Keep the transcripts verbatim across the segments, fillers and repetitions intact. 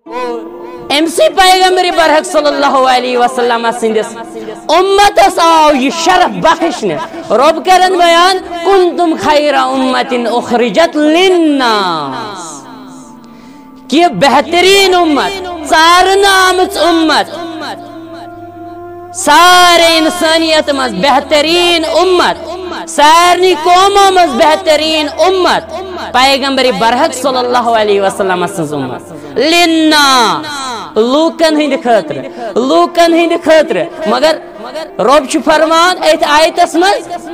أمۍ سٕے پیغمبر برحق صلی اللہ علیہ وسلم سٕنٛدِس اُمتس آو یہِ شرف بخشنہٕ۔ رۄب کرن بیان، "کنتم خیر امت اخرجت للناس"، کہِ بہترین اُمت، ژارنہٕ آمٕژ اُمت، سارے انسانیت منٛز بہترین اُمت، سارنٕے قومو منٛز بہترین اُمت، پیغمبر برحق صلی اللہ علیہ وسلم سٕنٛز اُمت۔ للناس، لوٗکن ہٕنٛدِ خٲطرٕ، لوٗکن ہٕنٛدِ خٲطرٕ۔ مگر رۄب چھُ فرمان أتھۍ آیتس منٛز،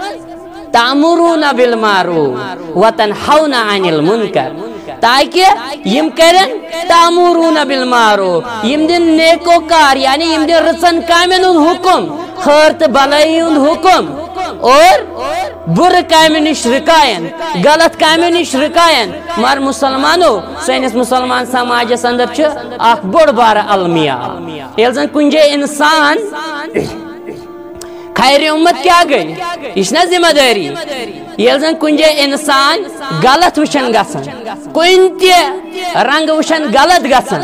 "تأمرون بالمعروف وتنهون عن المنکر"، تاکہ یِم کرن تأمرون بالمعروف، یِم دِن نیکوکار، یعنی یِم دِن رٕژن کامٮ۪ن ہُنٛد حُکم، خٲر تہٕ بلٲیی ہُنٛد حُکم، اور بُرٕ کامہِ نِش رُکاین، غلط کامہِ نِش رُکاین۔ مگر مسلمانو، سٲنِس مسلمان سماجس اندر چھُ اکھ بوٚڑ بارٕ المیہ۔ ییٚلہِ زن کُنہِ جایہِ انسان، خیر امت کیٛاہ گٔے؟ یہِ چھِ نہ ذمہ دٲری؟ ییٚلہِ زن کُنہِ جایہِ انسان غلط وٕچھن گژھان، کُنہِ تہِ رنگہٕ وٕچھن غلط گژھان،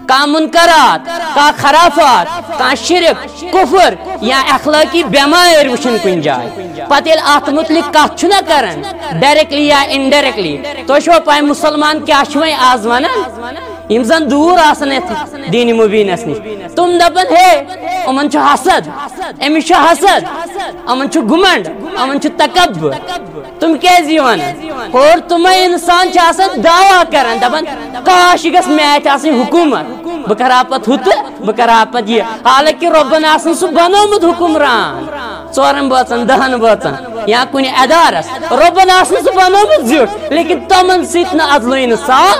کانٛہہ منکرات، کانٛہہ خرافات، کانٛہہ شرک، کفر یا اخلٲقی بٮ۪مٲرۍ وٕچھن کُنہِ جایہِ، پتہٕ ییٚلہِ اتھ متعلق کتھ چھُنہ کران، ڈائریکٹلی یا انڈائریکٹلی، تۄہہِ چھوا پاے مسلمان کیٛاہ چھِ وۄنۍ آز ونان؟ یِم زن دوٗر آسان یتھ دین مبینس نِش، تِم دپان، "ہے، یِمن چھُ حسد، أمِس چھُ حسد، یِمن چھُ گُمنڈ، یِمن چھُ تکبر۔" تِم کیازِ یِوان؟ اور تِمے انسان چھِ آسان دعویٰ کران، دپان، "کاش، یہِ گژھِ مےٚ اَتھِ آسٕنۍ حکوٗمت، بہٕ کرٕ ہا پتہٕ ہُہ تہٕ بہٕ کرٕ ہا پتہٕ یہِ۔" حالانکہ رۄبن آسن سُہ بنومُت حکمران، ژورن بٲژن، دہن بٲژن یا کُنہِ ادارس، رۄبن آسن سُہ بنومُت زیُٹھ، لیکن تِمن سۭتۍ نہٕ عدل و انصاف،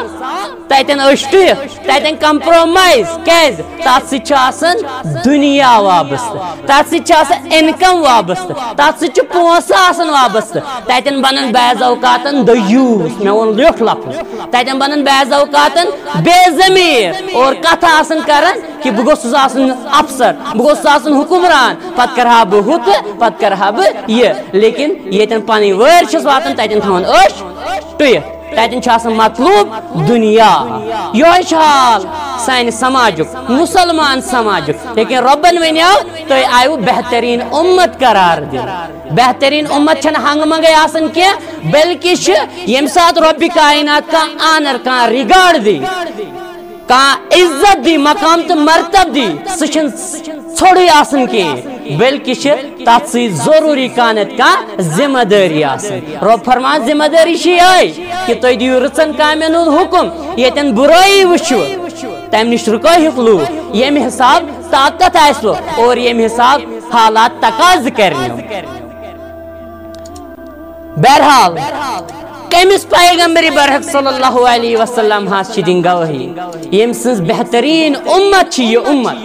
تتٮ۪ن أچھ ٹُیِتھ، تتٮ۪ن کمپرومائز۔ کیازِ؟ تتھ سۭتۍ چھُ آسان دُنیا وابستہٕ، تتھ سۭتۍ چھُ آسان انکم وابستہٕ، تتھ سۭتۍ چھُ پونٛسہٕ آسان وابستہٕ۔ تتٮ۪ن بنن بعض اوقاتن دیوٗس، مےٚ ووٚن لیوٚکھ لفظ، تتٮ۪ن بنن بعض اوقاتن بے ضمیر اور کتھٕ آسان کران کہِ بہٕ گوٚژھُس آسُن افسر، بہٕ گوٚژھُس آسُن حکمران، پتہٕ کرٕ ہا بہٕ ہُہ تہٕ پتہٕ کرٕ ہا بہٕ یہِ۔ لیکن ییٚتٮ۪ن پنٕنۍ وٲرۍ چھِس واتان، تتٮ۪ن تھاوان أچھ ٹُیِتھ۔ تتٮ۪ن چھُ آسان مطلوب دُنیا۔ یِہوٚے چھُ حال سانہِ سماجُک، مسلمان سماجُک۔ لیکن رۄبن ونیو، "تُہۍ آیوٕ بہترین اُمت قرار دِنہٕ۔" بہترین اُمت چھنہٕ ہنگہٕ منگے آسان کینٛہہ، بلکہ چھِ ییٚمہِ ساتہٕ رۄبِ کائنات کانٛہہ آنر، کانٛہہ ریگارڈ دی، کانٛہہ عزت دی، مقام تہٕ مرتب دی، سُہ چھُنہٕ ژھوٚرُے آسان کینٛہہ، بلکہ چھِ تتھ سۭتۍ ضروٗری کانٛہہ نتہٕ کانٛہہ ذمہ دٲری آسان۔ رۄب فرمان، ذمہ دٲری چھِ یِہوٚے کہِ تُہۍ دِیِو رٕژن کامٮ۪ن ہُنٛد حُکم، ییٚتٮ۪ن بُرٲیی وٕچھِو، تمہِ نِش رُکٲیہُکھ لوٗکھ، ییٚمہِ حساب طاقت آسِوٕ اور ییٚمہِ حساب حالات تقاضہٕ کرنو۔ بہرحال، کٔمِس پیغمبر برحق صلی اللہ علیہ وسلم حظ چھِ دِنۍ گوٲہی، ییٚمہِ سٕنٛز بہتریٖن اُمت چھِ یہِ اُمت؟